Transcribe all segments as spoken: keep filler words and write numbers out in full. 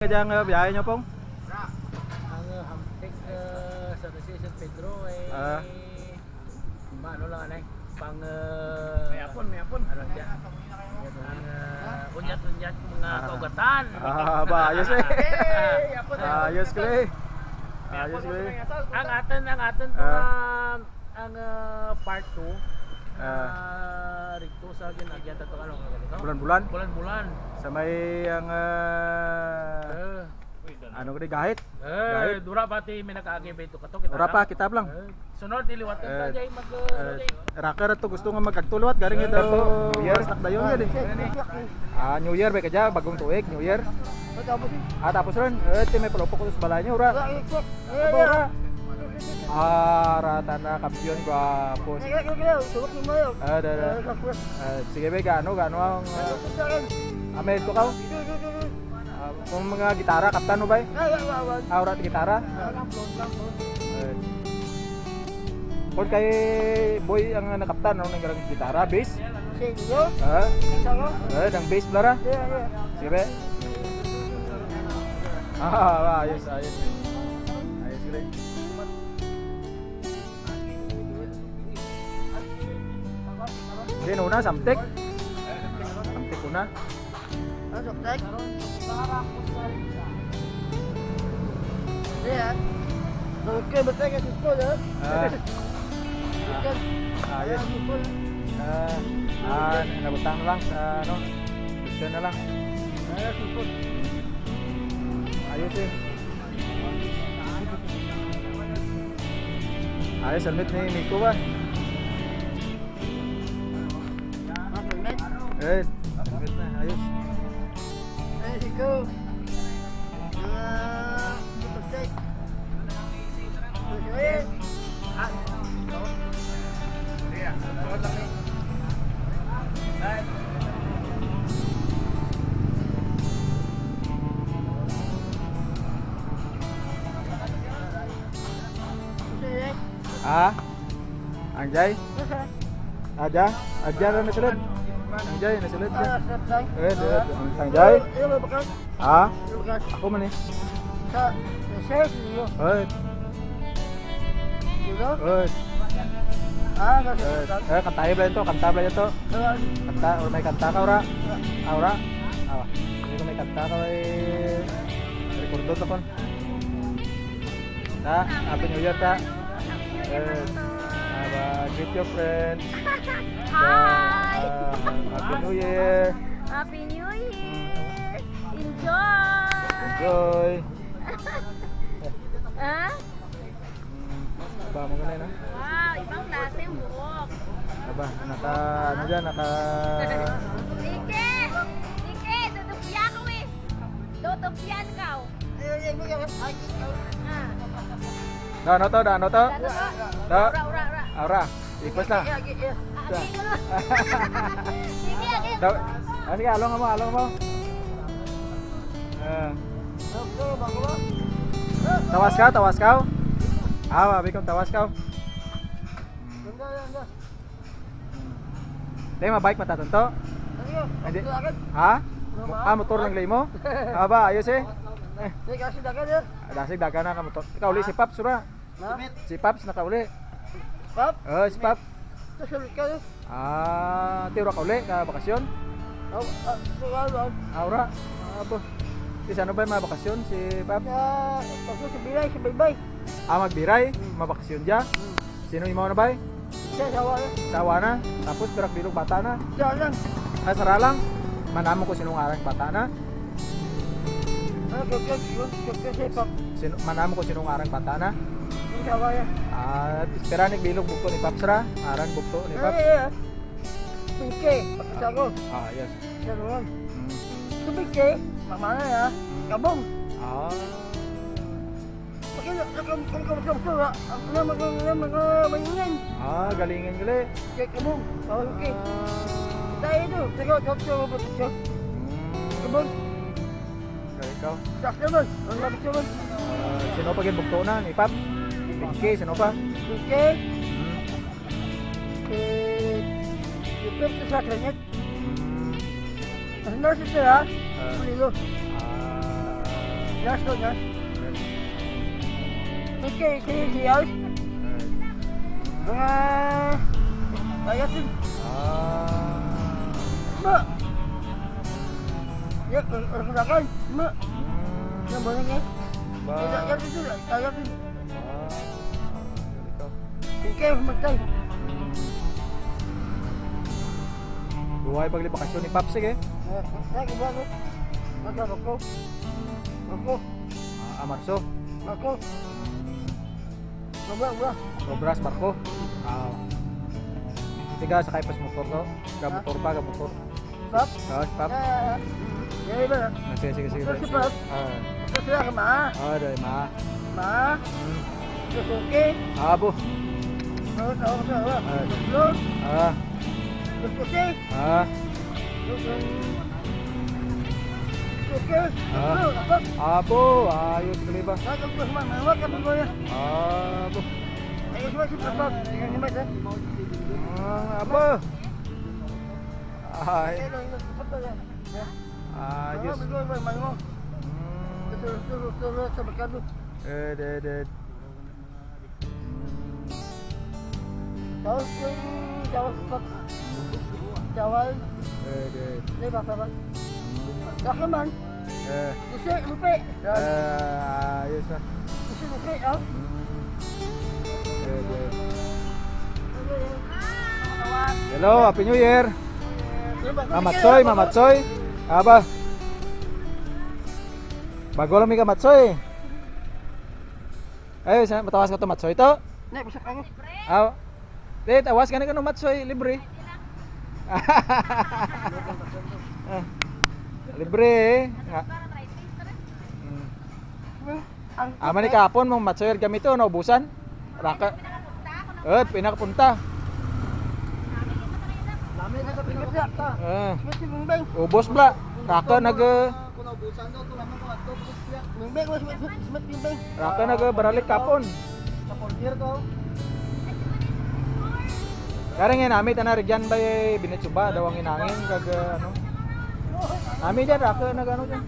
Kadya ang, ah, biyahe nyo, Pong? Ang, ah, hamteg, ah, sa San Jose, San Pedro, eh, ah, maano lang, anay. Pang, ah, may apon, may apon. Ano dyan? Ang, ah, unyat-unyat, mga kaugatan. Ah, ba, ayos, eh. Ayos, kre. Ayos, kre. Ang atun, ang atun, ah, mga Ang, ah, part two, ah, rigto sa gin-, gin-, tato, ano, ano, ano? Bulan-bulan? Bulan-bulan. Sa may ang, ah, ano ko di, Gahit? Eh, Gahit? Dura pa ti may nakaagi ba ito? Kato, kita lang. Ura pa, kita lang. Eh, sunod, iliwat ka, eh, jay mag, eh, ano, jay? Raker to, gusto nga mag-agto liwat, garing ito. New Year. Oras na dayon, gani. Ah, New Year, ba kadya, bagong tuig, New Year. Ah, tapos run. Eh, ti may palupok ko sa balay nyo, ura. Aba, ura. Ah, rata na, kampiyon, gwapo. Ah, da, da. Ah, sige, be, gaano, gaano ang, ah, ah, may ito ka? Ah, kung mga gitara, kaptan mo ba, eh? Ah, wara ti gitara? Eh. Kung kay Boy ang nakaptan, ano nang garang gitara? Bass? Sa inyo? Ha? Sa ako? Eh, nang bass, blara? Yeah, yeah. Sige, be. Ah, ayos, ayos. Ayos, sige. Hindi, una, samtik. Samtik una. Ah, samtik. Iya. Okay, betul ka, suspol, ha? Ah. Okay. Ah, yes. Ah, suspol. Ah, ah, nabutang na lang sa, ano, picture na lang. Ah, suspol. Ayos, eh. Ayos, helmet ni Miko ba? Eh, helmet na, ayos. Ay, Miko. Ah, okay. Ah? Ang Jai? Adya? Adya ra nasulod. Ang Jai, nasulod dya. Eh, di, ang, ang Jai? Ha? Ako man eh. Sa, sa sales niyo. Oy. Dito? Oy. Ah, sa, eh, eh, kantahi bala to, kanta bala to. Kanta, or may kanta ka, ura? Ah, ura? Ah, hindi ko may kanta ka, eh. Record to, kon. Ta, Happy New Year, ta. Happy New Year, eh, Pastor. Ah, ba, greet your friends. Hi. Ah, Happy New Year. Happy New Year. Enjoy. Enjoy. Ha? Mm, ba, maganda yun, ah. Wow, ibang klase ang buhok. Aba, naka, ano dyan, naka... Ike! Ike, tutupya ko eh. Tutupyan ka, oh. Ah. Da, ano to, da, ano to? Da, ano to? Da. Ura, ura, ura. Ura. Request na. Agi, agi, agi. Agi, agi. Da, ah, sige, along mo, along mo. Ah. Tawas ka, tawas ka. Ah, abi ko tawas ka. Dahil ma-bike matatunto? Hindi. Ha? Ah, motor lang lay mo? Aba, ayos eh. Eh. Dasig dagan na ka motor. Nakauli si Paps, ura. Ha? Si Paps nakauli. Paps? Oh, si Paps. Ah, ti ura kauli ka bakasyon? Ah, ura. Abo. Ti sano bay mabakasyon si Paps? Sa, sa biray, sa baybay. Ah, magbiray? Mabakasyon dya? Sin-o imaw na bay? Sa asawa na. Asawa na? Tapos pira ka bilog bata na? Sara lang. Ah, sara lang? Man-an mo kon sin-o ngaran ka bata na? Ah, Jose, Jose, Jose, Jose, Pap. Sin-, man-an mo kon sin-o ngaran ka bata na? Asawa na. Ah, pira ni bilog bugto ni Paps ra? Ngaran bugto ni Paps? Pinky, pakita ko. Ah, yes. Sa ron. Mm. Sa Pinky, mama na ya. Mm. Kabong. Ah. Pag-, pag-, pag-, pag-, pag-, pag-, ang mga, mga, mga, mga, mga, ah, galingan gali. Kay Kabong, Pawang Ki. Ah. Tayo do, taga, taga, taga, taga. Hmm. Kabong. Kay ikaw? Sakto man, ang labot naman. Ah, sin-o pa gid bugto na, ni Pap? Pinky, sin-o pa? Pinky. Hmm. Eh, yung Pepsi sa kanya. Hmm. Ang nurse ito, ha? Ah. Manilo. Ah. Yes, sir, yes. Okay, okay, yes. Mga, kaya, sir. Ah. Ma. Ya, or-, or-, Ma. Hmm. Yang banyak, ya. Ba. Kaya, kaya, sir, kaya, sir. Ah, ganito. Sige, magtay. Buhay pag bakasyon ni Paps, sige. Eh, eh, iba, no? Magkano ko? Ako. Ah, ah, Marso. Ako. Sobra, sobra. Sobra sa barko. Ah. Tiga, sakay pa sa motor ko. Ga motor pa, ga motor. Pap? Oo, si Pap. Ah, ah, ah. Sige, sige, sige. Ito si Pap. Ah. Ito siya, Ma. Oo, dali, Ma. Ma. Hmm. Suzuki. Ah, bo. Oo, oo, oo. Ah. Load. Ah. Suzuki. Ah. Suzuki. Ah. Load, apa? Ah, bo. Ayos, kaliba. Ah, tapos, Ma, mawag ka, Pap, ya. Ah, bo. Ayos, Ma, si Pap. Tingnan niyo, Ma, ha? Ah, abo. Ay. Ayos. Hmm. Eh, de, de. Eh, de. Eh. Kasi man. Eh. Kasi, lupi. Eh, ayos, ah. Kasi, lupi, oh. Hmm. Eh, de. Hello, Happy New Year. Mamatsoy, Mamatsoy. Aba. Bago lang mi ka Matsoy. Ay, sa, matawas ka to, Matsoy, to? Ne, bisa ka, ne? Aw. Di, tawas ka na kano, Matsoy, libre. Ah, libre, eh. Ha. Hmm. Ang ah, man ni kahapon, mga Matsoy, kami to, naubusan. Raka. Eh, pinapunta. Eh. Ubos bala. Raka nag-, eh, raka nag-, eh, baralik kahapon. Kara nga nami tana rugyan bay binitsuba daw ang inangin kag, eh, ano. Nami dyan, raka nag-, ano dyan.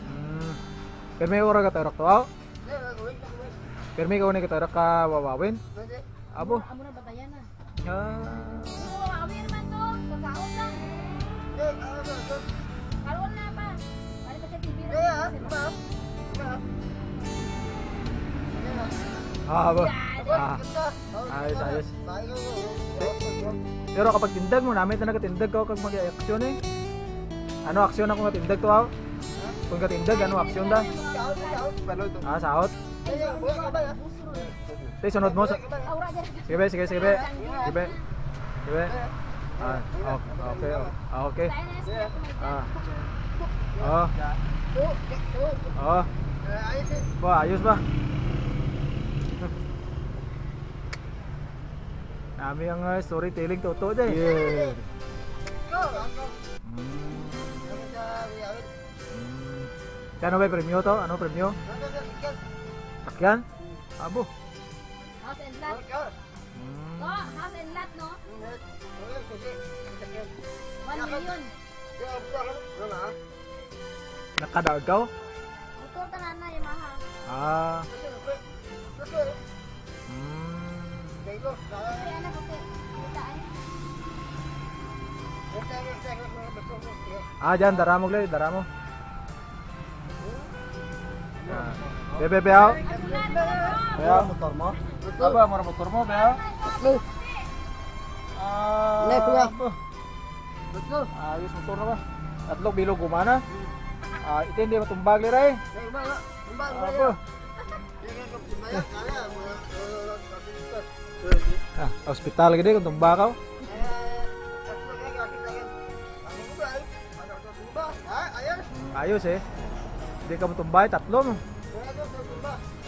Hmm. Pirmi ura ka tarak to, aw? Pirmi ka uni ka tarak ka Wawawin? Abo. Amo na batayan na. Ah. Wawawin man to, sa saot lang. Karon na pa. Balik pa sa T V lang. Ah, abo. Ah. Ayos, ayos. Pero kapag tindag mo, nami tana ka tindag ka, kag mag-aksyon eh. Ano aksyon ako nga tindog to, aw? Kung katindog, ano aksyon ta? Ah, saot. Ti, sunod mo sa... Sige, be, sige, sige, be. Sige, be. Sige, be. Ah, o-, okay, o-, ah, okay. Ah. O. O. Ba, ayos ba? Nami ang, ah, storytelling, Toto, dyan. Yeah. Hmm. Hmm. Kaya ano ba yung premyo to? Ano premyo? Sakyan? Abo. House and lot. Hmm. Oh, house and lot, no? One million. Nakada ikaw? Motor tana na, Yamaha. Ah. Hmm. Kaya na, puti. Kita, eh. Ah, dyan, dara mo, Glenn, dara mo. Ah. Be, be, be, aw. Be, aw. Motor mo? Aba, mura motor mo, be, aw. Ah, abo. Ayos motor na ba? Tatlo bilog gumana. Ah, iti hindi matumbag, Glenn, ay. Abo. Ah, hospital gid kon tumba kaw. Mm, ayos, eh. Di ka motumba, eh, tatlo mo.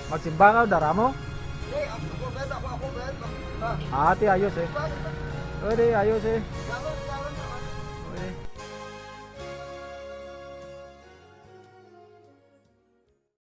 Magsimba kaw, dara mo. Ah, ti ayos, eh. O, di ayos, eh. O, di.